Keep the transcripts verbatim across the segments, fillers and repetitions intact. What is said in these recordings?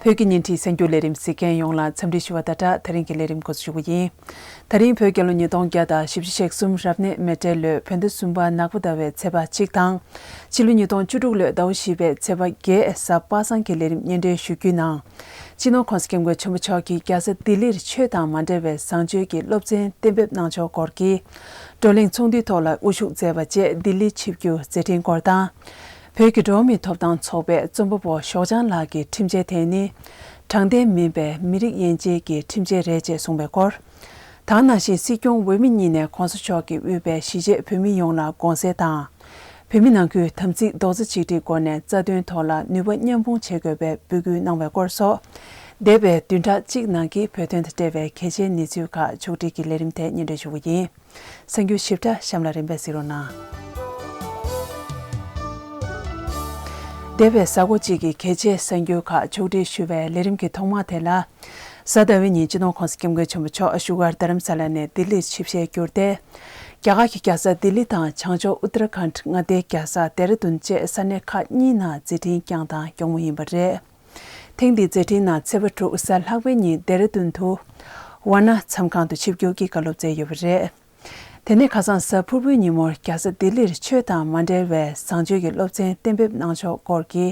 བོད་ཀྱི་ཉིན་བྲིས་གསར་འགྱུར་ལས་རིམ་གཟིགས་མཁན་ཡོངས་ལ་འཚམས་འདྲི་ཞུ་བ་དང་སྦྲགས། ད་རིང་གི་ལས་རིམ་འགོ་འཛུགས་ཞུ་གི་ཡིན། ད་རིང་བོད་རྒྱལ་ལོ་ཉིས་སྟོང་བརྒྱ་དང་བཞི་བཅུ་ཞེ་གསུམ་རབ་གནས་མེ་སྤྲེལ་ལོའི་བོད་ཟླ་གསུམ་པ་ནག་པོ་ཟླ་བའི་ཚེས་པ་གཅིག་དང་། ཕྱི་ལོ་ཉིས་སྟོང་བཅུ་དྲུག་ལོའི་ཟླ་བ་བཞི་པའི་ཚེས་པ་བརྒྱད་གཟའ་པ་སངས་ཀྱི་ལས་རིམ་སྙན་སྒྲོན་ཞུ་རྒྱུའི་ནང་། སྤྱི་ནོར་༸གོང་ས་༸སྐྱབས་མགོན་ཆེན་པོ་མཆོག་གིས་རྒྱལ་ས་ལྡི་ལིར་ཆོས་དང་མ་འབྲེལ་བའི་བཟང་སྤྱོད་ཀྱི་སློབ་ཚན་གཏན་འབེབས་གནང་ཕྱོགས་སྐོར་གྱི་བགྲོ་གླེང་ཚོགས་འདུའི་ཐོག་ལ་དབུ་བཞུགས་མཛད་པ་བཅས་ལྡི་ལི་ཆིབས་བསྒྱུར་མཛད་འཕྲིན་སྐོར་དང་། བོད་ཀྱི་འགྲོ་བ་མིའི་ཐོབ་ཐང་ཚོགས་པའི་རྩོམ་པ་པོ་ཞོགས་ལྗང་ལགས་ཀྱི་ཁྲིམས་ཆད་དེ་ནི་དྲང་བདེན་མིན་པའི་མི་རིགས་དབྱེ་འབྱེད་ཀྱི་ཁྲིམས་ཆད་རེད་ཅེས་གསུངས་པའི་སྐོར། ད་ག་ནང་བཞིན་སྲིད་སྐྱོང་འོས་མི་གཉིས་ནས་༸གོང་ས་མཆོག་གིས་དབུས་པའི་གཞིས་བྱེས་བོད་མི་ཡོངས་ལ་དགོངས་སེལ་དང་། བོད་མི་ནང་ཁུལ་དམ་ཚིག་རྡོག་རྩ་གཅིག་སྒྲིལ་སྒོ་ནས་རྩ་དོན་ཐོག་ལ་ནུས་པ་མཉམ་སྤུངས་བྱེད་དགོས་པའི་འབོད་སྐུལ་གནང་བའི་སྐོར་སོགས། འདས་པའི་བདུན་ཕྲག་གཅིག་ནང་གི་བོད་དོན་དང་འབྲེལ་བའི་གལ་ཆེའི་གནས་ཚུལ་ཁག་ཕྱོགས་སྒྲིག་གི་ལས་རིམ་དེ་སྙན་སྒྲོན་ཞུ་གི་ཡིན། གསར་འགྱུར་ཞིབ་ཕྲ་གཤམ་ལ་རིམ་པས་གཟིགས་རོགས་གནང་། འདས་པའི་གཟའ་འཁོར་གཅིག་གི་གལ་ཆེའི་གསར་འགྱུར་ཁག་ཕྱོགས་སྒྲིག་ཞུ་བའི་ལས་རིམ་གྱི་ཐོག་མ་དེ་ལ། གཟའ་ཟླ་བའི་ཉིན་སྤྱི་ནོར་༸གོང་ས་༸སྐྱབས་མགོན་ཆེན་པོ་མཆོག་བཞུགས་སྒར་རྡ་རམ་ས་ལ་ནས་ལྡི་ལིར་ཆིབས་ཞལ་བསྒྱུར་ཏེ། རྒྱ་གར་གྱི་རྒྱལ་ས་ལྡི་ལི་དང་བྱང་ཕྱོགས་ཨུ་ཏར་ཁཱན་མངའ་སྡེའི་རྒྱལ་ས་ལྡེ་ར་ལྡུན་བཅས་ས་གནས་ཁག་གཉིས་ནང་མཛད་འཕྲིན་བསྐྱངས་དང་སྐྱོང་མུས་ཡིན་པ་རེད། ཐེངས་འདིའི་མཛད་འཕྲིན་ནང་ཚེས་པ་དྲུག་གཟའ་ལྷག་པའི་ཉིན་ལྡེ་ར་ལྡུན་དུ་ཝ་ན་མཚམས་ཁང་དུ་ཆིབས་བསྒྱུར་གྱིས་བཀའ་སློབ་སྩལ་ཡོད་པ་རེད། དེ་ནས་ཁ་སང་གཟའ་ཕུར་བུའི་ཉིན་མོར་རྒྱལ་ས་ལྡི་ལིར་ཆོས་དང་མ་འབྲེལ་བའི་བཟང་སྤྱོད་ཀྱི་སློབ་ཚན་གཏན་འབེབས་གནང་ཕྱོགས་སྐོར་གྱི་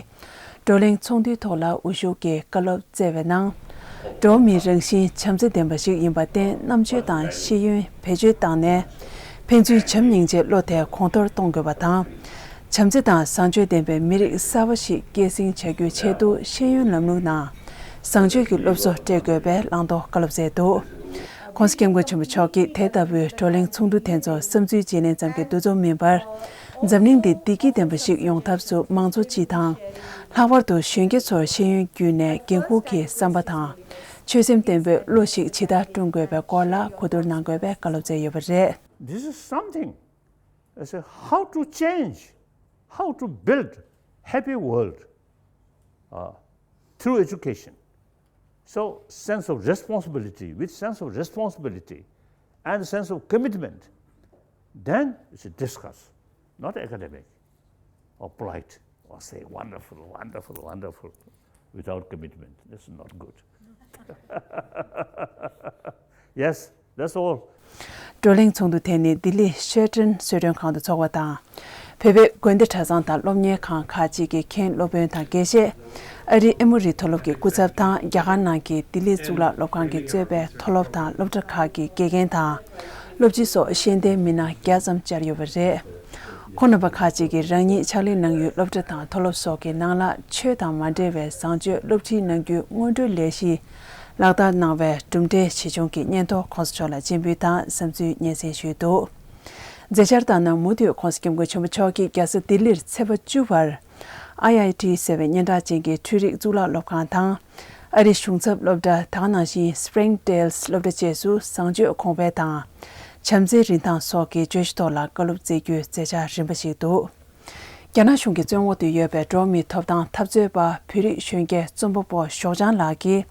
བགྲོ་གླེང་ཚོགས་འདུའི་ཐོག་ལ་དབུ་བཞུགས་ཀྱིས་བཀའ་སློབ་སྩལ་བའི་ནང་། འགྲོ་བ་མིའི་རང་བཞིན་བྱམས་བརྩེ་ལྡན་པ་ཞིག་ཡིན་པར་བརྟེན་རྣམ་དཔྱོད་དང་ཤེས་ཡོན་བེད་སྤྱོད་བཏང་ནས། ཕན་ཚུན་བྱམས་སྙིང་རྗེའི་བློ་དེ་གོང་མཐོར་གཏོང་དགོས་པ་དང་། བྱམས་བརྩེ་དང་བཟང་སྤྱོད་ལྡན་པའི་མི་རིགས་གསར་པ་ཞིག་སྐྱེད་སྲིང་བྱ་རྒྱུའི་ཆེད་དུ་ཤེས་ཡོན་ལམ་ལུགས་ནང་བཟང་སྤྱོད་ཀྱི་སློབ་གསོ་སྤྲད་དགོས་པའི་བླང་དོར་བཀའ་སློབ་སྩལ་འདུག ༸གོང་ས་༸སྐྱབས་མགོན་ཆེན་པོ་མཆོག་གིས་དེ་ལྟ་བུའི་བགྲོ་གླེང་ཚོགས་འདུ་དེ་ཚོ་བསམ་ཚུལ་བརྗེ་ལེན་ཙམ་གྱིས་འདུ་འཛོམས་མིན་པར། འཛམ་གླིང་འདི་བདེ་སྐྱིད་ལྡན་པ་ཞིག་ཡོང་ཐབས་སུ་མང་གཙོ་སྤྱི་དང་། ལྷག་པར་དུ་གཞོན་སྐྱེས་ཚོར་ཤེས་ཡོན་བརྒྱུད་ནས་འགན་འཁུར་གྱི་བསམ་པ་དང་། ཆོད་སེམས་བརྟན་པོའི་བློ་ཞིག་ཇི་ལྟར་བསྐྲུན་དགོས་པའི་སྐོར་ལ་གོ་བསྡུར་གནང་དགོས་པའི་བཀའ་སློབ་སྩལ་ཡོད་པ་རེད། This is something. I say, how to change, how to build happy world uh, through education. So, sense of responsibility, with sense of responsibility and sense of commitment, then it's a discuss, not academic or polite or say, wonderful, wonderful, wonderful, without commitment. That's not good. Yes, that's all. བགྲོ་གླེང་ཚོགས་འདུ་དེ་ནི་ལྡི་ལི་ཤེ་ཏྲན་གསོལ་མགྲོན་ཁང་དུ་འཚོགས་པ་དང་། བོད་པའི་དགོན་སྡེ་གྲྭ་ཚང་དང་སློབ་གཉེར་ཁང་ཁག་ཅིག་གི་མཁན་སློབ་དཔོན་དང་དགེ་བཤེས། ཨ་རིའི་ཨེ་མོ་རི་མཐོ་སློབ་ཀྱི་སྐུ་ཚབ་དང་རྒྱ་གར་ནང་གི་ལྡི་ལི་གཙུག་ལག་སློབ་ཁང་གིས་གཙོས་པའི་མཐོ་སློབ་དང་སློབ་གྲྭ་ཁག་གི་དགེ་རྒན་དང་། སློབ་སྤྱི་སོགས་ཤེས་ལྡན་མི་སྣ་བརྒྱ་ཙམ་བཅར་ཡོད་པ་རེད། ཁོང་རྣམ་པ་ཁག་ཅིག་གིས་རང་ཉིད་ཕྱག་ལས་གནང་ཡུལ་སློབ་གྲྭ་དང་མཐོ་སློབ་སོགས་ཀྱི་ནང་ལ་ཆོས་དང་མ་འབྲེལ་བའི་བཟང་སྤྱོད་སློབ་ཁྲིད་གནང་རྒྱུའི་སྔོན་འགྲོའི་ལས་གཞི་ལག་བསྟར་གནང་བའི་གྲུབ་འབྲས་ཇི་བྱུང་གི་སྙན་ཐོ་༸གོང་ས་མཆོག་ལ་སྤྱན་འབུལ་དང་བསམ་ཚུལ་སྙན་སེང་ཞུས་འདུག་མཛད་འཆར་ལྟར་ན། མུ་མཐུད་༸གོང་ས་༸སྐྱབས་མགོན་ཆེན་པོ་མཆོག་གིས་རྒྱལ་ས་ལྡི་ལིར་ཚེས་པ་བཅུ་བར། ཨའི་ཨའི་ཊི་ཟེར་བའི་སྙན་གྲགས་ཅན་གྱི་འཕྲུལ་རིག་གཙུག་ལག་སློབ་ཁང་དང་། ཨ་རིའི་གཞུང་ཚབ་སློབ་གྲྭ་དེ་ག་ནང་བཞིན་Springdale སློབ་གྲྭ་བཅས་སུ་བཟང་སྤྱོད་གོང་འཕེལ་དང་། བྱམས་བརྩེའི་རིན་ཐང་སོགས་ཀྱི་བརྗོད་གཞི་ཐོག་ལ་བཀའ་སློབ་སྩལ་རྒྱུའི་མཛད་འཆར་རིམ་པ་ཞིག་འདུག་རྒྱ་ནག་གཞུང་གི་བཙོན་འོག་ཏུ་ཡོད་པའི་འགྲོ་བ་མིའི་ཐོབ་ཐང་འཐབ་རྩོད་པ་བོད་རིགས་གཞོན་སྐྱེས་རྩོམ་པ་པོ་ཞོགས་ལྗང་ལགས་ཀྱིས།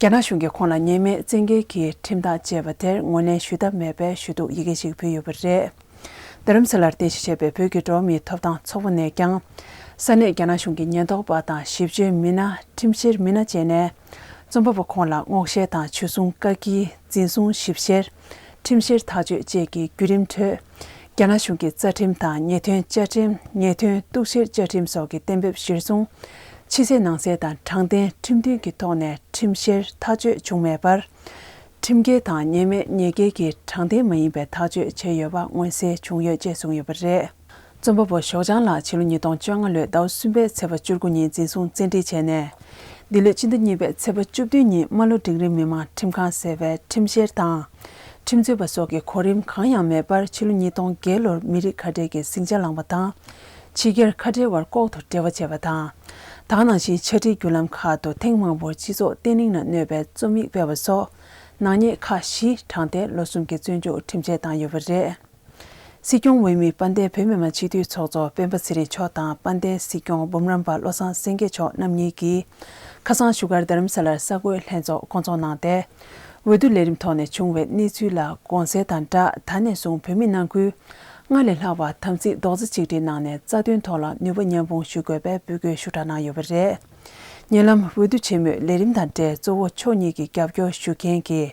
རྒྱ་ནག་གཞུང་གིས་ཁོང་ལ་ཉེས་མེད་བཙན་འགེལ་གྱི་ཁྲིམས་ཐག་བཅད་པ་དེར་ངོས་ལེན་ཞུ་ཐབས་མེད་པའི་ཞུ་གཏུག་ཡི་གེ་ཞིག་ཕུལ་ཡོད་པ་རེད། རྡ་རམ་ས་ལར་རྟེན་གཞི་བྱས་པའི་བོད་ཀྱི་འགྲོ་བ་མིའི་ཐོབ་ཐང་ཚོགས་པ་ནས་ཀྱང་། ས་གནས་རྒྱ་ནག་གཞུང་གི་ཉེན་རྟོག་པ་དང་ཞིབ་དཔྱོད་མི་སྣ། ཁྲིམས་བཤེར་མི་སྣ་བཅས་ནས། རྩོམ་པ་པོ་ཁོང་ལ་སྔོག་བཤེར་དང་འཇུ་བཟུང་བཀག་སྐྱིལ། འཛིན་བཟུང་ཞིབ་བཤེར། ཁྲིམས་བཤེར་ཐག་གཅོད་བཅས་ཀྱི་བརྒྱུད་རིམ་ཁྲོད། རྒྱ་ནག་གཞུང་གི་རྩ་ཁྲིམས་དང་ཉེས་དོན་བཅའ་ཁྲིམས། ཉེས་དོན་གཏུག་བཤེར་བཅའ་ཁྲིམས་སོགས་ཀྱི་གཏན་འབེབས་གཞིར་བཟུང་། ཕྱི་གསལ་ནང་གསལ་དང་དྲང་བདེན་ཁྲིམས་མཐུན་གྱི་ཐོག་ནས་ཁྲིམས་བཤེར་ཐག་གཅོད་བྱུང་མེད་པར། ཁྲིམས་འགལ་དང་ཉེས་མེད་ཉེས་འགེལ་གྱི་དྲང་བདེན་མ་ཡིན་པའི་ཐག་གཅོད་བྱས་ཡོད་པ་མངོན་གསལ་བྱུང་ཡོད་ཅེས་གསུངས་ཡོད་པ་རེད། རྩོམ་པ་པོ་ཞོགས་ལྗང་ལགས་ཕྱི་ལོ་ཉིས་སྟོང་བཅོ་ལྔ་ལོའི་ཟླ་བ་གསུམ་པའི་ཚེས་པ་བཅུ་དགུ་ཉིན་འཛིན་བཟུང་བཙན་ཁྲིད་བྱས་ནས། འདི་ལོའི་སྤྱི་ཟླ་གཉིས་པའི་ཚེས་པ་བཅུ་བདུན་ཉིན་རྨ་ལྷོ་འབྲིང་རིམ་མི་དམངས་ཁྲིམས་ཁང་ཟེར་བའི་ཁྲིམས་བཤེར་དང་། ཁྲིམས་རྩོད་པ་སོགས་ཀྱི་གོ་རིམ་གང་ཡང་མེད་པར་ཕྱི་ལོ་ཉིས་སྟོང་བརྒྱད་ལོར་མི་རིགས་ཁ་བྲལ་གྱི་ཟིང་ཆ་བསླངས་པ་དང་། ཕྱི་རྒྱལ་ཁ་བྲལ་བར་ལྐོག་ཏུ་འབྲེལ་བ་བྱས་པ་དང་། དེ་ག་ནང་བཞིན་ཕྱག་བྲིས་བརྒྱུད་ལམ་ཁག་ཏུ་ཐེངས་མང་པོར་སྤྱི་ཚོགས་བརྟན་ལྷིང་ལ་གནོད་པའི་རྩོམ་ཡིག་སྤེལ་བ་སོགས། ནག་ཉེས་ཁག་བཞི་དྲངས་ཏེ་ལོ་གསུམ་གྱི་བཙོན་འཇུག་ཁྲིམས་ཆད་བཏང་ཡོད་པ་རེད། སྲིད་སྐྱོང་འོས་མི་དཔལ་ལྡན་བོད་མི་མང་སྤྱི་འཐུས་ཚོགས་གཙོ་སྤེན་པ་ཚེ་རིང་མཆོག་དང་དཔལ་ལྡན་སྲིད་སྐྱོང་འབུམ་རམས་པ་བློ་བཟང་སེང་གེ་མཆོག་རྣམ་གཉིས་ཀྱིས། ཁ་སང་བཞུགས་སྒར་རྡ་རམ་ས་ལར་གསར་འགོད་ལྷན་ཚོགས་བསྐོང་ཚོགས་གནང་སྟེ། འོས་བསྡུ་ལས་རིམ་ཐོག་ནས་བྱུང་བའི་གནས་ཚུལ་ལ་དགོངས་སེལ་དང་སྦྲགས། ད་ནས་བཟུང་བོད་མི་ནང་ཁུལ་སྔར་ལས་ལྷག་པ་དམ་ཚིག་རྡོག་རྩ་གཅིག་སྒྲིལ་གནང་ནས་རྩ་དོན་ཐོག་ལ་ནུས་པ་མཉམ་སྤུངས་ཞུ་དགོས་པའི་འབོད་སྐུལ་ཞུ་དག་གནང་ཡོད་པ་རེད། ཉེ་ལམ་འོས་བསྡུ་ཆེན་མོའི་ལས་རིམ་དང་འབྲེལ་གཙོ་བོ་ཕྱོགས་གཉིས་ཀྱི་རྒྱབ་སྐྱོར་ཞུ་མཁན་གྱི་བྱ་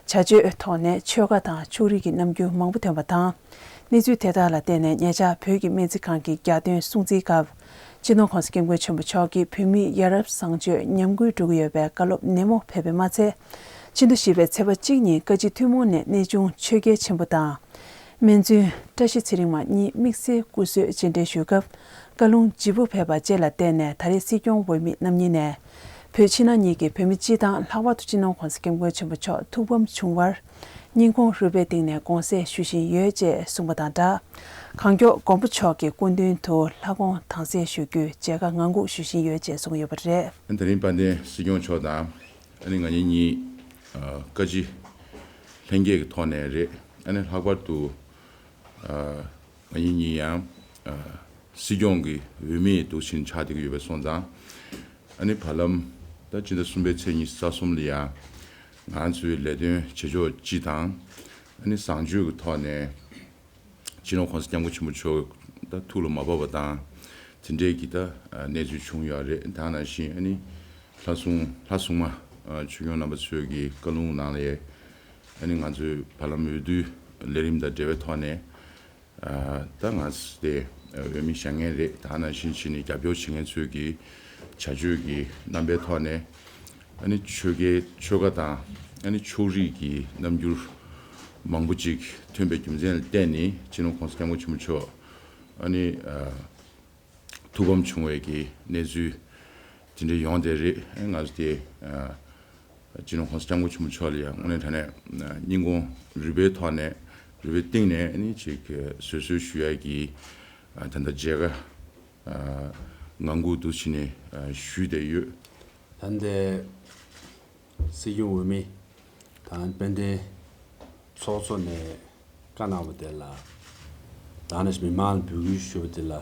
སྤྱོད་ཐོག་ནས་ཆོལ་ཁ་དང་ཕྱོགས་རིས་ཀྱི་རྣམ་འགྱུར་མང་པོ་ཐོན་པ་དང་། གནས་ཚུལ་དེ་དག་ལ་བརྟེན་ནས་ཉེ་ཆར་བོད་ཀྱི་སྨན་རྩིས་ཁང་གི་རྒྱལ་དོན་སྲུང་བརྩིའི་སྐབས། སྤྱི་ནོར་༸གོང་ས་༸སྐྱབས་མགོན་ཆེན་པོ་མཆོག་གིས་བོད་མིའི་ཡ་རབས་བཟང་སྤྱོད་ཉམས་རྒུད་འགྲོ་གི་ཡོད་པའི་བཀའ་སློབ་ནན་མོ་ཕེབས་པས་མ་ཚད། ཕྱི་ཟླ་བཞི་པའི་ཚེས་པ་གཅིག་ཉིན་བཀའ་སྤྱི་ཐུན་མོང་ནས་གནས་ཆུང་ཆོས་རྒྱལ་ཆེན་པོ་དང་། སྨན་བཙུན་བཀྲ་ཤིས་ཚེ་རིང་མ་གཉིས་དམིགས་བསལ་སྐུ་གཟོད་མཇལ་འཕྲད་ཞུས་སྐབས། བཀའ་ལུང་ལྗིད་པོ་ཕེབས་པ་བཅས་ལ་བརྟེན་ནས་ད་རེས་སྲིད་སྐྱོང་འོས་མི་རྣམ་གཉིས་ནས། བོད་ཕྱི་ནང་གཉིས་ཀྱི་བོད་མི་སྤྱི་དང་ལྷག་པར་དུ་སྤྱི་ནོར་༸གོང་ས་༸སྐྱབས་མགོན་ཆེན་པོ་མཆོག་ཐུགས་ཕམ་བྱུང་བར། སྙིང་ཁོང་རུས་པའི་གཏིང་ནས་དགོངས་སེལ་ཞུ་བཞིན་ཡོད་ཅེས་གསུངས་པ་དང་སྦྲགས། གང་མགྱོགས་མགོན་པོ་མཆོག་གི་སྐུ་མདུན་དུ་ལྷ་དགོངས་དྭངས་གསལ་ཞུ་རྒྱུའི་མཇལ་ཁ་ངང་སྒུག་ཞུ་བཞིན་ཡོད་ཅེས་གསུངས་ཡོད་པ་རེད། དེ་རིང་དཔལ་ལྡན་སྲིད་སྐྱོང་མཆོག་དང་ཨ་ནི་ང་གཉིས་གཉིས་ཨ་བཀའ་སྤྱི་ལྷན་རྒྱས་ཀྱི་ཐོག་ནས་རེད། ཨ་ནི་ལྷག་པར་དུ་ཨ་ང་གཉིས་གཉིས་ཡང་ཨ་སྲིད་སྐྱོང་གི་འོས་མི་འདུག་ཕྱིན་ཆགས་བསྡད་ཀྱི་ཡོད་པ་སོང་ཙང་། ཨ་ནི་བར་ལམ་ད་སྤྱི་ཟླ་གསུམ་པའི་ཚེས་ཉི་ཤུ་རྩ་གསུམ་ལ་ཡང་ང་ཚོའི་ལས་དོན་བྱེད་ཕྱོགས་སྤྱི་དང་ཨ་ནི་བཟང་སྤྱོད་ཀྱི་ཐོག་ནས། སྤྱི་ནོར་༸གོང་ས་༸སྐྱབས་མགོན་ཆེན་པོ་མཆོག་ད་ཐུགས་ལ་མ་བབས་པ་དང་། དེ་འདྲའི་གི་ད་གནས་ཚུལ་བྱུང་ཡོད་རེད། ད་ནང་བཞིན་ཨ་ནི་ལྷ་སྲུང་ལྷ་སྲུང་མ་ཆོས་སྐྱོང་རྣམ་པ་ཚོས་ཀྱི་བཀའ་ལུང་ནང་ལ་ཨ་ནི་ང་ཚོའི་བར་ལམ་འོས་བསྡུ་ལས་རིམ་དང་འབྲེལ་བའི་ཐོག་ནས་ད་ང་ཚོ་དེ་འོས་མི་བཞེངས་མཁན་རེད། ད་ནང་བཞིན་བྱས་ནས་རྒྱབ་སྐྱོར་བྱེད་མཁན་ཚོས་ཀྱི་བྱ་སྤྱོད་ཀྱི་རྣམ་པའི་ཐོག་ནས། ཨ་ནི་ཆོལ་ཁའི་ཆོལ་ཁ་དང་ཨ་ནི་ཕྱོགས་རིས་ཀྱི་རྣམ་འགྱུར་མང་པོ་ཅིག་ཐོན་པའི་རྒྱུ་མཚན་ལ་བརྟེན་ནས་སྤྱི་ནོར་༸གོང་ས་༸སྐྱབས་མགོན་ཆེན་པོ་མཆོག་ཨ་ནི་ཨ་ཐུགས་ཕམ་བྱུང་བའི་གི་གནས་ཚུལ་དེ་འདྲ་ཡོང་བསྡད་རེད། ཨ་ང་ཚོ་དེ་ཨ་སྤྱི་ནོར་༸གོང་ས་༸སྐྱབས་མགོན་ཆེན་པོ་མཆོག་ལ་ཡང་དངོས་གནས་དྲང་གནས་སྙིང་ཁོང་རུས་པའི་ཐོག་ནས་རུས་པའི་གཏིང་ནས་ཨ་ནི་ཅིག་བཟོད་གསོལ་ཞུ་ཡ་གི་ཨ་ད་ལྟ་མཇལ་ཁ་ཨ་ངང་སྒུག་འདུག་བྱས་ནས་ཨ་ཞུས་བསྡད་ཡོད། ད་ལྟའི་སྲིད་སྐྱོང་འོས་མི་དང་དཔལ་ལྡན་ཚོགས་གཙོ་ནས་བཀའ་གནང་བ་དེ་ལ་ད་ནི་མི་མང་ལ་འབོད་སྐུལ་ཞུ་བ་དེ་ལ་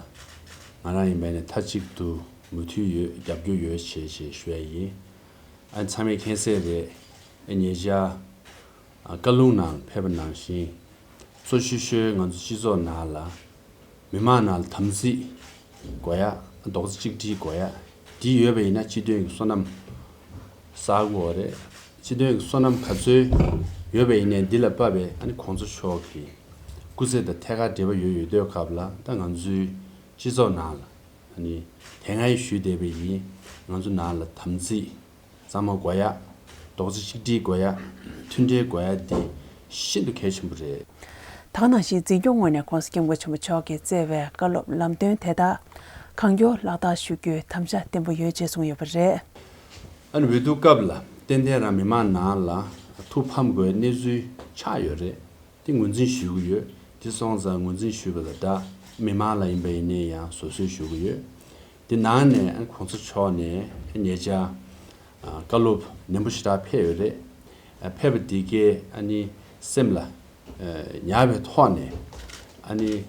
ང་རང་ཡིན་པ་ནས་མཐའ་གཅིག་ཏུ་མོས་མཐུན་ཡོད། རྒྱབ་སྐྱོར་ཡོད་ཅེས་ཞེས་ཞུ་ཡ་ཡིན། ཨ་ཚང་མས་མཁྱེན་གསལ་རེད། ཉེ་ཆར་བཀའ་ལུང་ནང་ཕེབས་པ་ནང་བཞིན། གཙོ་ཆེ་ཤོས་ང་ཚོ་སྤྱི་ཚོགས་ནང་ལ་མི་མང་ནང་ལ་དམ་ཚིག་དགོས་ཡ། རྡོག་རྩ་གཅིག་སྒྲིལ་དགོས་ཡ། འདི་ཡོད་པ་ཡིན་ན་སྤྱི་དོན་གྱི་བསོད་ནམས་བསགས་དགོས་རེད། སྤྱི་དོན་གྱི་བསོད་ནམས་ག་ཚོད་ཡོད་པ་ཡིན་ནའི་འདི་ལ་དཔག་པའི་ཨ་ནི་གོང་ས་མཆོག་གི་སྐུ་ཚེ་དང་ཐད་ཀར་འབྲེལ་བ་ཡོད་ཡོད་དུས་སྐབས་ལ་ད་ང་ཚོའི་སྤྱི་ཚོགས་ནང་ལ་ཨ་ནི་དེ་སྔ་ཡང་ཞུས་བསྡད་པ་ཡིན། ང་ཚོ་ནང་ལ་དམ་ཚིག་གཙང་མ་དགོས་ཡ། རྡོག་རྩ་གཅིག་སྒྲིལ་དགོས་ཡ། མཐུན་སྒྲིལ་དགོས་ཡ་འདི་ཤིན་ཏུ་གལ་ཆེན་པོ་རེད། ད་ག་ནང་བཞིན་འཛིན་སྐྱོང་ངོས་ནས་༸གོང་ས་༸སྐྱབས་མགོན་ཆེན་པོ་མཆོག་གིས་བསྩལ་བའི་བཀའ་སློབ་ལམ་སྟོན་དེ་དག་གང་མགྱོགས་ལག་བསྟར་ཞུ་རྒྱུའི་དམ་བཅའ་བརྟན་པོ་ཡོད་ཅེས་གསུངས་ཡོད་པ་རེད། ཨ་ནི་འོས་བསྡུ་སྐབས་ལ་ཏན་ཏན་རང་མི་མང་ནང་ལ་ཐུགས་ཕམ་དགོས་གནས་ཚུལ་ཆགས་ཡོད་རེད། དེ་ངོས་འཛིན་ཞུ་གི་ཡོད། དེ་སོང་ཙང་ངོས་འཛིན་ཞུས་པ་དང་སྦྲགས་མི་མང་ལ་ཡིན་པ་ཡིན་ནའི་ཡང་བཟོད་གསོལ་ཞུ་གི་ཡོད། དེ་ནང་ནས་༸གོང་ས་མཆོག་ནས་ཉེ་ཆར་བཀའ་སློབ་ནན་པོ་ཞེ་དྲག་ཕེབས་ཡོད་རེད། ཕེབས་པ་འདི་གས་ཨ་ནི་སེམས་ལ་ཉར་བའི་ཐོག་ནས་ཨ་ནི་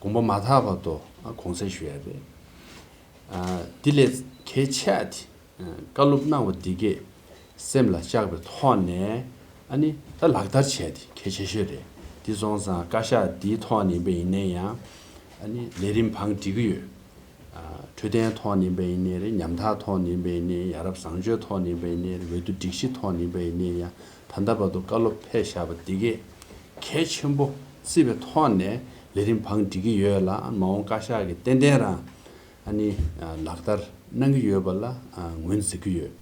དགོངས་པ་མ་ཐག་བར་དུ་དགོངས་སེལ་ཞུ་ཡ་རེད། དེ་ལས་གལ་ཆེ་བ་དེ། བཀའ་སློབ་གནང་བ་འདི་གས་སེམས་ལ་བཅངས་པའི་ཐོག་ནས་ཨ་ནི་ད་ལག་བསྟར་བྱས་ཏེ་གལ་ཆེ་ཤོས་རེད། དེ་སོང་ཙང་བཀའ་ཤག་འདིའི་ཐོག་ནས་ཡིན་པ་ཡིན་ནའི་ཡང་ཨ་ནི་ལས་རིམ་བང་སྒྲིག་གི་ཡོད། འཕྲོད་བསྟེན་ཐོག་ནས་ཡིན་པ་ཡིན་ནའི་རེད། ཉམ་ཐག་ཐོག་ནས་ཡིན་པ་ཡིན་ནའི་ཡ་རབས་བཟང་སྤྱོད་ཐོག་ནས་ཡིན་པ་ཡིན་ནའི་རེད། འོས་བསྡུ་སྒྲིག་གཞི་ཐོག་ནས་ཡིན་པ་ཡིན་ནའི་ཡང་ད་ལྟ་བར་དུ་བཀའ་སློབ་ཕེབས་བཞག་པ་འདི་གས་གལ་ཆེན་པོ་བརྩིས་པའི་ཐོག་ནས་ལས་རིམ་བང་སྒྲིག་གི་ཡོད་ལ་མ་འོངས་བཀའ་ཤག་གིས་ཏན་ཏན་རང་། ཨ་ནི་ལག་བསྟར་གནང་གི་ཡོད་པ་ལ་ངོས་འཛིན་གྱི་ཡོད།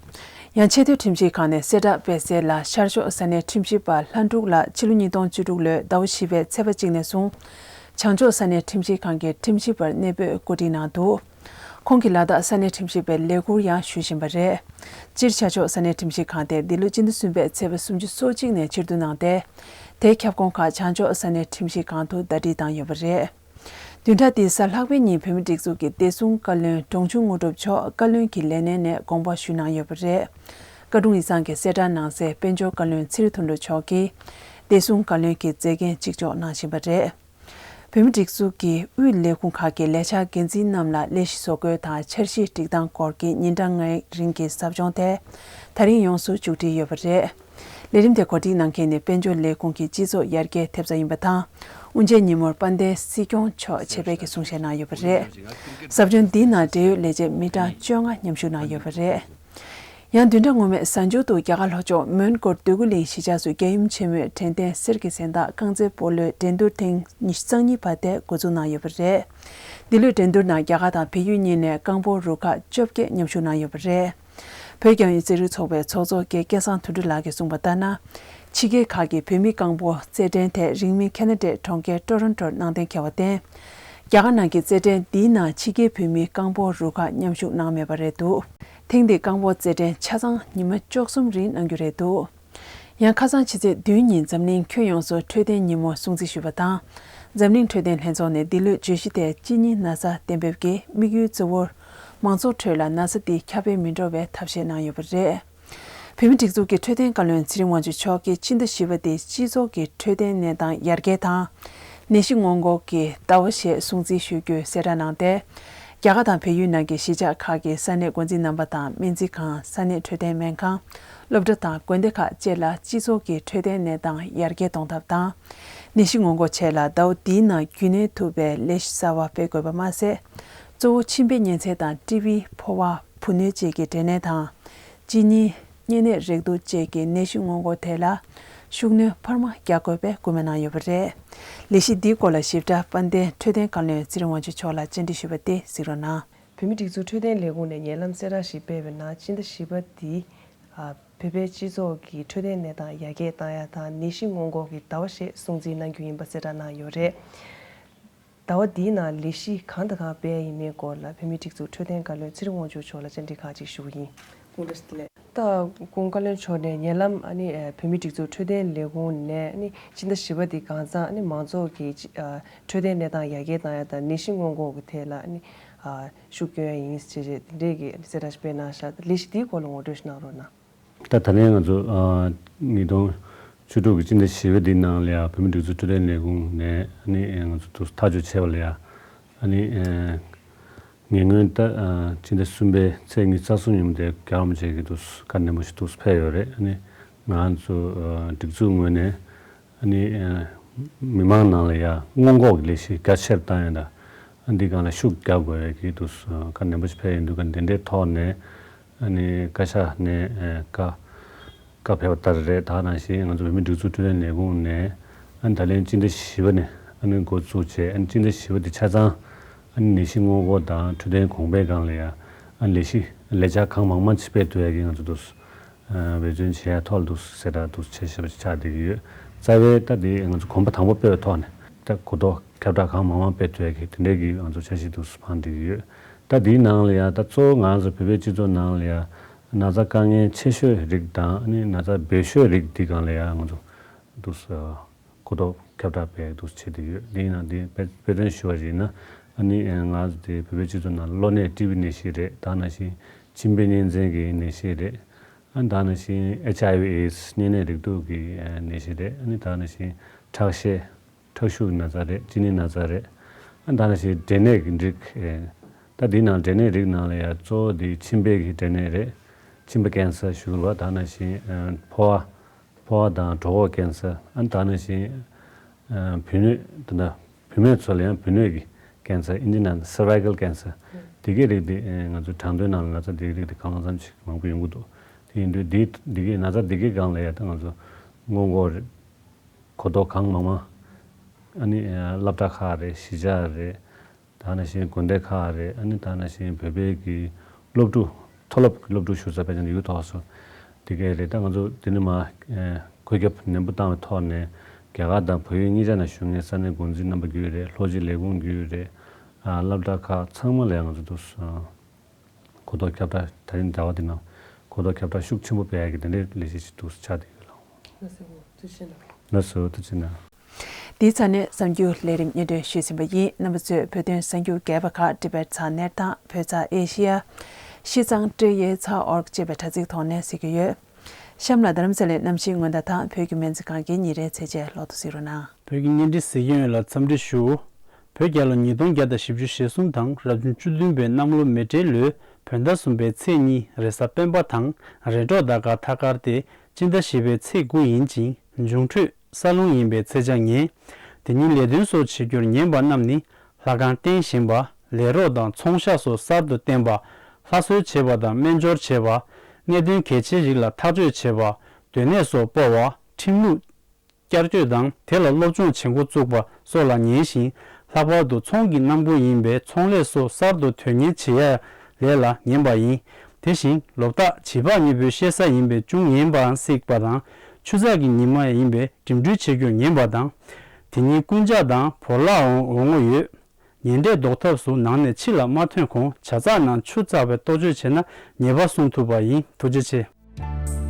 ཡང་ཆེས་མཐོའི་ཁྲིམས་ཞིབ་ཁང་ནས་གསལ་བསྒྲགས་སྤེལ་གསལ་ལ། ཤར་ཕྱོགས་ས་གནས་ཁྲིམས་ཞིབ་པ་ལྷ་འབྲུག་ལགས་ཕྱི་ལོ་ཉིས་སྟོང་བཅུ་དྲུག་ལོའི་ཟླ་བ་བཞི་པའི་ཚེས་པ་གཅིག་ནས་བཟུང་བྱང་ཕྱོགས་ས་གནས་ཁྲིམས་ཞིབ་ཁང་གི་ཁྲིམས་ཞིབ་པར་གནས་སྤོས་བཀོད་སྒྲིག་གནང་འདུག་ཁོང་གིས་ལ་དྭགས་ས་གནས་ཁྲིམས་ཞིབ་པའི་ལས་ཁུར་ཡང་ཞུ་བཞིན་པ་རེད། སྤྱིར་བྱང་ཕྱོགས་ས་གནས་ཁྲིམས་ཞིབ་ཁང་དེ་འདི་ལོ་སྤྱི་ཟླ་གསུམ་པའི་ཚེས་པ་སུམ་ཅུ་སོ་གཅིག་ནས་ཕྱིར་བསྡུ་གནང་སྟེ། དེའི་ཁྱབ་ཁོངས་ཁག་བྱང་ཕྱོགས་ས་གནས་ཁྲིམས་ཞིབ་ཁང་དུ་ཟླ་སྒྲིལ་བཏང་ཡོད་པ་རེད། བདུན་ཕྲག་འདིའི་གཟའ་ལྷག་པའི་ཉིན་བོད་མིའི་སྒྲིག་འཛུགས་ཀྱི་བདེ་སྲུང་བཀའ་བློན་འབྲོང་ཆུང་དངོས་གྲུབ་མཆོག་བཀའ་བློན་གྱི་ལས་གནས་ནས་དགོངས་པ་ཞུས་གནང་ཡོད་པ་རེད། བཀའ་དྲུང་ཡིག་ཚང་གིས་གསལ་བསྒྲགས་གནང་གསལ། དཔལ་འབྱོར་བཀའ་བློན་ཚེ་རིང་མཐོན་གྲུབ་མཆོག་གིས་བདེ་སྲུང་བཀའ་བློན་གྱི་མཛད་འགན་གཅིག་ལྕོགས་གནང་བཞིན་པ་རེད། བོད་མིའི་སྒྲིག་འཛུགས་ཀྱི་དབུས་ལས་ཁུངས་ཁག་གི་ལས་འཆར་འགན་འཛིན་རྣམས་ལ་ལས་གཞི་བཟོ་འགོད་དང་འཆར་གཞི་སྒྲིག་སྟངས་སྐོར་གྱི་ཉིན་གྲངས་ལྔའི་རིང་གི་ཟབ་སྦྱོང་དེ་ད་རིང་ཡོངས་སུ་མཇུག་སྒྲིལ་ཡོད་པ་རེད། ལས་རིམ་དེ་གོ་སྒྲིག་གནང་མཁན་ནི་དཔལ་འབྱོར་ལས་ཁུངས་ཀྱི་སྤྱི་ཚོགས་ཡར་རྒྱས་ཐེབས་རྩ་ཡིན་པ་དང་། དབུ་འབྱེད་ཉིན་མོར་དཔལ་ལྡན་སྲིད་སྐྱོང་མཆོག་ཆེད་ཕེབས་ཀྱིས་གསུང་བཤད་གནང་ཡོད་པ་རེད། ཟབ་སྦྱོང་འདིའི་ནང་འབྲེལ་ཡོད་ལས་བྱེད་མི་གྲངས་བཅོ་ལྔ་མཉམ་ཞུགས་གནང་ཡོད་པ་རེད། ཡང་བདུན་ཕྲག་སྔོན་མའི་གཟའ་མཇུག་ཏུ་རྒྱ་གར་ལྷོ་ཕྱོགས་མོན་གྷོ་འདོད་རྒུ་གླིང་གཞིས་ཆགས་སུ་རྒྱལ་ཡུམ་ཆེན་མོའི་དྲན་རྟེན་གསེར་གྱི་གཟེངས་རྟགས་རྐང་རྩེད་སྤོ་ལོའི་འགྲན་བསྡུར་ཐེངས་ཉི་ཤུ་རྩ་གཉིས་པ་དེ་འགོ་འཛུགས་གནང་ཡོད་པ་རེད། འདི་ལོའི་འགྲན་བསྡུར་ནང་རྒྱ་གར་དང་བལ་ཡུལ་གཉིས་ནས་རྐང་སྤོལ་རུ་ཁག་བཅོ་བརྒྱད་མཉམ་ཞུགས་གནང་ཡོད་པ་རེད། བོད་རྒྱང་བསྒྲགས་རྩེད་རིགས་ཚོགས་པའི་ཚོགས་གཙོ་རྒན་སྐལ་བཟང་དོན་གྲུབ་ལགས་ཀྱིས་གསུངས་པ་ལྟར་ན། ཕྱི་རྒྱལ་ཁག་གི་བོད་མིའི་རྐང་སྤོལ་རྩེད་འགྲན་དེ་རིང་མིན་ཁེ་ན་ཌའི་གྲོང་ཁྱེར་ཊོ་རོན་ཊོར་གནང་གཏན་འཁེལ་བར་བརྟེན། རྒྱ་གར་ནང་གི་རྩེད་འགྲན་འདིའི་ནང་ཕྱི་རྒྱལ་བོད་མིའི་རྐང་སྤོལ་རུ་ཁག་མཉམ་ཞུགས་གནང་མེད་པ་རེད་འདུག་ཐེངས་འདིའི་རྐང་སྤོལ་རྩེད་འགྲན་ཆ་ཚང་ཉི་མ་བཅུ་གསུམ་རིང་གནང་རྒྱུ་རེད་འདུག་ཡང་ཁ་སང་ཕྱི་ཚེས་བདུན་ཉིན་འཛམ་གླིང་ཁྱོན་ཡོངས་སུ་འཕྲོད་བསྟེན་ཉིན་མོ་སྲུང་བརྩི་ཞུས་པ་དང་། འཛམ་གླིང་འཕྲོད་བསྟེན་ལྷན་ཚོགས་ནས་འདི་ལོའི་བརྗོད་གཞི་དེ་གཅིན་སྙི་ན་ཚ་གཏན་འབེབས་ཀྱི་དམིགས་ཡུལ་གཙོ་བོར། མང་ཚོགས་ཁྲོད་ལ་ན་ཚ་འདི་ཁྱབ་སྤེལ་མི་འགྲོ་བའི་ཐབས་ཤེས་གནང་ཡོད་པ་རེད། བོད་མིའི་སྒྲིག་འཛུགས་ཀྱི་འཕྲོད་བསྟེན་བཀའ་བློན་ཚེ་རིང་དབང་ཕྱུག་མཆོག་གིས་སྤྱི་ཟླ་བཞི་པ་འདི་སྤྱི་ཚོགས་ཀྱི་འཕྲོད་བསྟེན་གནས་སྟངས་ཡར་རྒྱས་དང་། ནད་གཞི་སྔོན་འགོག་གི་ཟླ་བ་ཞེས་སྲུང་བརྩི་ཞུ་རྒྱུའི་གསལ་བསྒྲགས་གནང་སྟེ། རྒྱ་གར་དང་བལ་ཡུལ་ནང་གི་གཞིས་ཆགས་ཁག་གི་ས་གནས་འགོ་འཛིན་རྣམ་པ་དང་སྨན་རྩིས་ཁང་། ས་གནས་འཕྲོད་བསྟེན་སྨན་ཁང་། སློབ་གྲྭ་དང་དགོན་སྡེ་ཁག་བཅས་ལ་སྤྱི་ཚོགས་ཀྱི་འཕྲོད་བསྟེན་གནས་སྟངས་ཡར་རྒྱས་གཏོང་ཐབས་དང་། ནད་གཞི་སྔོན་འགོག་ཆེད་ལ་ཟླ་བ་འདིའི་ནང་རྒྱུན་གནས་ཐུབ་པའི་ལས་གཞི་གསར་པ་སྤེལ་དགོས་པ་མ་ཟད། གཙོ་བོ་མཆིན་པའི་གཉན་ཚད་དང་ཊི་བི། ཕོ་བ། བུ་སྣོད་བཅས་ཀྱི་འབྲས་ནད་དང་། གཅིན་སྙི། གཉན་ནད་རེག་དུག་བཅས་ཀྱི་ནད་གཞི་སྔོན་འགོག་དེ་ལ་ཤུགས་སྣོན་འཕར་མ་རྒྱག་དགོས་པའི་སྐུལ་མ་གནང་ཡོད་པ་རེད། ལས་གཞི་འདིའི་སྐོར་ལ་ཞིབ་ཕྲ་དཔལ་ལྡན་འཕྲོད་བསྟེན་བཀའ་བློན་ཚེ་རིང་དབང་ཕྱུག་མཆོག་ལ་བཅར་འདྲི་ཞུས་པ་དེ་གཟིགས་རོགས་གནང་། བོད་མིའི་སྒྲིག་འཛུགས་འཕྲོད་བསྟེན་ལས་ཁུངས་ནས་ཉེ་ལམ་གསལ་བསྒྲགས་ཤིག་སྤེལ་བའི་ནང་སྤྱི་ཟླ་བཞི་པ་འདིའི་ཨ་བོད་པའི་སྤྱི་ཚོགས་ཀྱི་འཕྲོད་བསྟེན་གནས་སྟངས་ཡར་རྒྱས་བཏང་ཡ་དང་ནད་གཞི་སྔོན་འགོག་གི་ཟླ་བ་ཞེས་སྲུང་བརྩི་གནང་རྒྱུ་ཡིན་པ་གསལ་བསྒྲགས་གནང་ཡོད་རེད། ཟླ་བ་འདིའི་ནང་ལས་གཞི་གང་དང་གང་སྤེལ་ཡ་ཡིན་མིན་སྐོར་ལ་བོད་མིའི་སྒྲིག་འཛུགས་འཕྲོད་བསྟེན་བཀའ་བློན་ཚེ་རིང་དབང་ཕྱུག་མཆོག་ལ་བཅར་འདྲི་ཁག་ཅིག་ཞུ་གི་ཡིན། སྐུ་ངོ་བཀའ་བློན་མཆོག་ནས་ཉེ་ལམ་ཨ་ནི་ཨ་བོད་མིའི་སྒྲིག་འཛུགས་འཕྲོད་བསྟེན་ལས་ཁུངས་ནས་ཨ་ནི་སྤྱི་ཟླ་བཞི་པ་འདི་གང་ཚང་ཨ་ནི་མང་ཚོགས་ཀྱི་ཨ་འཕྲོད་བསྟེན་གནས་སྟངས་ཡར་རྒྱས་བཏང་ཡ་དང་ནད་གཞི་སྔོན་འགོག་གི་ཐད་ལ་ཨ་ནི་ཨ་ཤུགས་སྐྱོན་ཡ་ཡིན་ཞེས་དེ་འདྲས་ཀྱི་གསལ་བསྒྲགས་ཤིག་སྤེལ་གནང་ཤག་ལས་གཞི་འདིའི་སྐོར་ལ་ངོ་སྤྲོད་ཞིག་གནང་རོགས་གནང་། ད་ད་ལན་ང་ཚོ་ཨ་ཉིས་སྟོང་བཅུ་དྲུག་གི་སྤྱི་ཟླ་བཞི་པ་འདིའི་ནང་ལ་ཡ་བོད་མིའི་སྒྲིག་འཛུགས་འཕྲོད་བསྟེན་ལས་ཁུངས་ནས་ཨ་ནི་ཨ་ང་ཚོ་ཐག་གཅོད་བྱས་པ་ལ་ཡ་ཨ་ནི་ཨ་ཉེ་སྔོན་ད་ཨ་སྤྱི་ཟླ་གསུམ་པའི་ཚེས་ཉི་ཤུ་རྩ་གསུམ་ཉིན་མོ་དེ་རྒྱལ་བ་རིན་པོ་ཆེ་གི་འདུག་བཀའ་གནང་པ་ཞིག་འདུག་ཕེབས་ཡོད་རེད། ཨ་ནི་ང་ཚོ་ཨ་སྒྲིག་འཛུགས་ངོས་ནས་ཨ་ནི་ཨ་མི་མང་ནང་ལ་ཡ་སྔོན་འགོག་གི་ལས་གཞི་རྒྱ་ཆེར་བཏང་ཡ་ད་ཨ་འདི་སྒང་ལ་ཤུགས་རྒྱག་དགོས་ཡ་གི་འདུག་བཀའ་གནང་པ་ཞིག་ཕེབས་ཡོད་འདུག་ག་འདི་འདྲའི་ཐོག་ནས། ཨ་ནི་བཀའ་ཤག་ནས་ཨ་བཀའ་བཀའ་ཕེབས་པ་ལྟར་རེད། ད་ནང་བཞིན་ང་ཚོ་བོད་མིའི་སྒྲིག་འཛུགས་འཕྲོད་བསྟེན་ལས་ཁུངས་ནས་ཨ་ནི་ད་ལན་སྤྱི་ཟླ་བཞི་པ་ནས་ཨ་ནི་འགོ་བཙུགས་བྱས་ཨ་ནི་སྤྱི་ཟླ་བཞི་པ་དེ་ཆ་ཚང་ཨ་ནི་ནད་གཞི་སྔོན་འགོག་དང་འཕྲོད་བསྟེན་གོང་འཕེལ་སྒང་ལ་ཡ་ཨ་ནི་ལས་གཞི་ལས་འཆར་གང་མང་མང་ཅིག་སྤེལ་ཐུབ་ཡ་གི་ང་ཚོ་འདུག་ཨ་འབད་བརྩོན་བྱེད་ཡ་ཐོག་ལ་འདུག་གསལ་བསྒྲགས་འདུག་བྱས་ཞེས་པ་ཅིག་ཆགས་བསྡད་ཀྱི་ཡོད། རྩ་བའི་ད་དེ་ང་ཚོ་གོམ་པ་དང་པོ་སྤོས་པའི་ཐོག་ནས་ད་གོ་རྟོགས་ཁྱབ་བསྒྲགས་གང་མང་མང་སྤེལ་ཐུབ་ཡ་གི་དེ་འདྲའི་གི་ང་ཚོ་འཆར་གཞི་འདུག་སྤང་བསྡད་ཀྱི་ཡོད། ད་དེའི་ནང་ལ་ཡ་ད་གཙོ་བོ་ང་ཚོ་བོད་པའི་སྤྱི་ཚོགས་ནང་ལ་ཡ་ན་ཚ་དཀའ་ངལ་ཆེ་ཤོས་རིགས་དང་ཨ་ནི་ན་ཚ་འབོལ་ཤོས་རིགས་འདི་སྒང་ལ་ཡ་ང་ཚོ་འདུག་གོ་རྟོགས་ཁྱབ་བསྒྲགས་སྤེལ་འདུག་བྱེད་དེ་ཡོད། འདིའི་ནང་དེ་དཔེ་དཔེ་མཚོན་ཞུ་བ་ཞིག་ཡིན་ན་ཨ་ནི་ང་ཚོ་དེ་བོད་པའི་སྤྱི་ཚོགས་ནང་གློ་ནད་ཊི་བི་ནད་གཞི་རེད། ད་ནང་བཞིན་མཆིན་པའི་གཉན་ཚད་ཀྱི་ནད་གཞི་རེད། ཨ་ནི་ད་ནང་བཞིན་ཨེཆ་ཨའི་ཝི་ཨེ་ཌི་སི་གཉན་ནད་རེག་དུག་གི་ནད་གཞི་རེད། ཨ་ནི་ད་ནང་བཞིན་ཁྲག་ཤེད། ཁྲག་ཤུགས་ཀྱི་ན་ཚ་རེད། གཅིན་སྙི་ན་ཚ་རེད། ཨ་ནི་ད་ནང་བཞིན་འབྲས་ནད་ཀྱི་རིགས། ད་འདིའི་ནང་འབྲས་ནད་རིགས་ནང་ལ་ཡང་གཙོ་བོ་འདི་མཆིན་པའི་གི་འབྲས་ནད་རེད། མཆིན་པ་ཀེན་སར་ཞུ་གི་རེད་པ། ད་ནང་བཞིན་ཕོ་བ། ཕོ་བ་དང་གྲོད་ཁོག་ཀེན་སར། ཨ་ནི་ད་ནང་བཞིན་བུད་མེད་ད་ལྟ་བུད་མེད་ཚོ་ལ་ཡང་བུད་མེད་ཀྱི་ཀེན་སར་ཨིན་ཇི་ནང་སར་ཝའི་ཀལ་ཀེན་སར་དེ་གའི་རིགས་དེ་ང་ཚོའི་གྲངས་ཐོའི་ནང་ལ་ན་ཚ་འདི་གའི་རིགས་དེ་གང་ལ་ཙམ་ཞིག་མང་པོ་ཡོང་གི་འདུག་དེ་ཡིན་དུས་འདི་འདི་གའི་ན་ཚ་འདི་གའི་སྒང་ལ་ཡང་ད་ང་ཚོ་སྔོན་འགོག་རེད། གོ་རྟོགས་གང་མང་མང་། ཨ་ནི་སློབ་གྲྭ་ཁག་རེད། གཞིས་ཆགས་རེད། ད་ནང་བཞིན་དགོན་སྡེ་ཁག་རེད། ཨ་ནི་ད་ནང་བཞིན་བོད་པའི་གི་སློབ་ཕྲུག་མཐོ་སློབ་ཀྱི་སློབ་ཕྲུག་ཞུ་ས་དཔེ་ཆ་ནི་ཡུལ་ཐོག་སོ་དེ་གས་རེད། ད་ང་ཚོ་དེ་ནི་མ་བཀོད་ཁྱབ་ནན་པོ་བཏང་བའི་ཐོག་ནས་རྒྱ་གར་དང་བལ་ཡུལ་གཉིས་ཆ་ན་བཞུགས་མཁན་ས་གནས་འགོ་འཛིན་རྣམ་པ་བརྒྱུད་རེད། ལྷོ་སྤྱི་ལས་ཁུངས་བརྒྱུད་རེད། སློབ་གྲྭ་ཁག་ཚང་མ་ལ་ང་ཚོ་འདུག་གོ་རྟོགས་ཁྱབ་བསྒྲགས་ད་རིང་ཟླ་བ་འདི་ནང་གོ་རྟོགས་ཁྱབ་བསྒྲགས་ཤུགས་ཆེན་པོ་སྤེལ་ཡག་གི་དེ་འདྲའི་ལས་གཞི་ཞིག་འདུག་ཆགས་བསྡད་ཡོད་ལགས། ལགས་སོ། ཐུགས་རྗེ་གནང་། ལགས་སོ། ཐུགས་རྗེ་གནང་། འདིའི་ཚབ་ནས་གསར་འགྱུར་ལས་རིམ་སྙན་སྒྲོན་ཞུས་ཟིན་པ་ཡིན། རྣམ་པ་ཚོས་བོད་དོན་གསར་འགྱུར་རྒྱས་པ་ཁག་ཊི་བེཊ་ཚགས་གནས་དང་བོད་ཚགས་ཨེ་ཤི་ཡ། ཤིས་ཙང་ཀྲི་ཡེ་ཚགས་ཨོར་ཅེས་པའི་དྲ་ཚིགས་ཐོག་ནས་གཟིགས་ཀྱི་ཡོད། གཤམ་ལ་རྡ་རམ་ས་ལའི་གནམ་གཤིས་སྔོན་བརྡ་དང་བོད་ཀྱི་སྨན་རྩིས་ཁང་གི་ཉིན་རེའི་ཚེས་ཆའི་ལོ་ཐོ་གཟིགས་རོགས་གནང་། བོད་ཀྱི་བརྙན་འཕྲིན་གཟིགས་མཁན་ཡོངས་ལ་འཚམས་འདྲི་ཞུ། བོད་རྒྱལ་ལོ་ཉིས་སྟོང་བརྒྱ་དང་བཞི་བཅུ་ཞེ་གསུམ་དང་རབ་བྱུང་བཅུ་བདུན་པའི་གནམ་ལོ་མེ་སྤྲེལ་ལོའི་བོད་ཟླ་གསུམ་པའི་ཚེས་གཉིས་རེས་གཟའ་སྤེན་པ་དང་རེས་གྲོགས་ཟླ་སྐར་ཐ་སྐར་ཏེ་སྤྱི་ཟླ་བཞི་པའི་ཚེས་དགུ་ཡིན་ཅིང་འབྱུང་འཕྲོད་ས་རླུང་ཡིན་པའི་ཚེས་བཅད་ངེས། དེ་ཉིད་ལས་དོན་སོགས་བྱེད་རྒྱུར་ཉན་པ་རྣམས་ནི། ལྷ་ཁང་རྟེན་བཞེངས་པ། ལས་རོགས་དང་ཚོང་ཤག་སོགས་གསར་དུ་བསྟེན་པ། ལྷ་གསོལ་བྱེད་པ་དང་སྨན་སྦྱོར་བྱེད་པ། གནད་དོན་གལ་ཆེའི་རིགས་ལ་ཐག་གཅོད་བྱེད་པ། སྡོད་གནས་སོགས་སྤོ་བ། ཁྲིམས་ལུགས་བསྐྱར་བཅོས་དང་དེ་ལ་སློབ་སྦྱོང་བྱེད་འགོ་བཙུགས་པ་སོགས་ལ་ཉན་ཞིང་། ལྷག་པར་དུ་ཚོང་གི་གནང་སྒོ་ཡིན་པའི་ཚོང་ལས་སོགས་གསར་དུ་དོན་གཉེར་བྱེད་ཡ་ལས་ལ་ཉན་པ་ཡིན། དེ་བཞིན་ལོ་རྟགས་བྱིས་འབག་གཉིས་པོའི་བཤད་ས་ཡིན་པས་ཅུང་ངན་པའང་སྲིད་པ་དང་། ཆུ་ཚགས་ཀྱི་ཉི་མ་ཡིན་པས་འགྲིམ་འགྲུལ་བྱེད་རྒྱུར་ཉན་པ་དང་། དེ་ཉིད་རྐུན་ཇག་དང་བོར་བརླག་འོང་འོང་ངོ་ཡོད། ཉེ་འབྲེལ་ཟློག་ཐབས་སུ་ནང་ནས་ཕྱི་ལ་མ་ཐོན་གོང་བྱ་ཚགས་ནང་ཆུ་བཙགས་པའི་གཏོ་བཅོས་བྱས་ན་ཉེས་པ་སྲུང་ཐུབ་པ་ཡིན། ཐུགས་རྗེ་ཆེ།